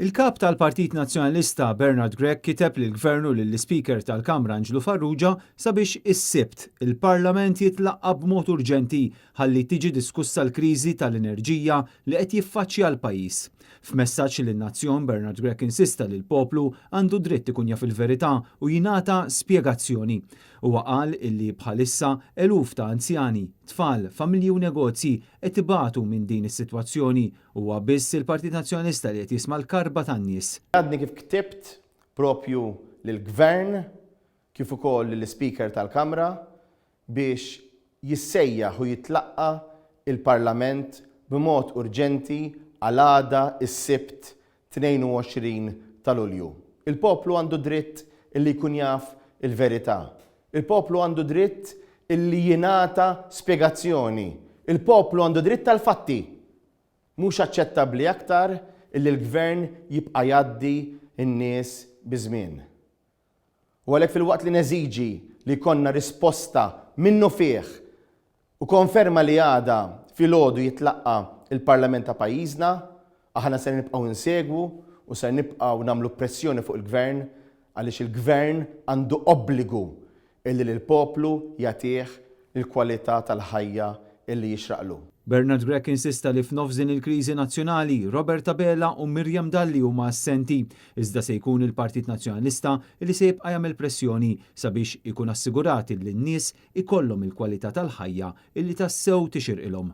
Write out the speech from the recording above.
Il-Kap tal-Partit Nazzjonalista Bernard Grech kiteb lill-Gvern u lill-Ispeaker tal-Kamra Anġlu Farrugia sabiex is-Sibt il-Parlament jitlaqqa' b'mod urġenti ħalli tiġi diskussa l-kriżi tal-enerġija li qed jiffaċċja l-pajjiż. F'messaġġ lin-nazzjon Bernard Grech insista li l-poplu għandu dritt ikun jaf il-verità u jingħata spjegazzjoni. Huwa qal illi bħalissa eluf ta' anzjani, tfal, familji u negozji qed ibatu minn din is-sitwazzjoni u huwa biss il-Partit Nazzjonalista li qed jisma' l-karba tan-nies. Għadni kif ktibt propju lill-Gvern kif ukoll lill-Ispeaker tal-Kamra biex jissejjaħ u jitlaqqa' l-Parlament b'mod urġenti għal għada s-Sibt 22 ta' Lulju. Il-poplu għandu dritt illi jkun jaf il-verità. Il-poplu għandu dritt illi jingħata spjegazzjoni. Il-poplu għandu dritt għall-fatti. Mhux aċċettabbli aktar illi l-Gvern jibqa' jgħaddi n-nies biż-żmien. U għalhekk filwaqt li neżiġi li jkollna risposta minnufih u konferma li għada filgħodu jitlaqqa' l-Parlament ta' pajjiżna, aħna ser nibqgħu nsegwu u ser nibqgħu nagħmlu pressjoni fuq il-Gvern għaliex il-Gvern għandu obbligu illi lill-poplu jagħtih l-kwalità tal-ħajja illi jixraqlu. Bernard Grech insista li f'nofs din il-kriżi nazzjonali, Robert Abela u Miriam Dalli huma assenti, iżda se jkun il-Partit Nazzjonalista li se jibqa' jagħmel pressjoni sabiex ikun assigurat illi n-nies ikollhom il-kwalità tal-ħajja illi tassew tixirqilhom.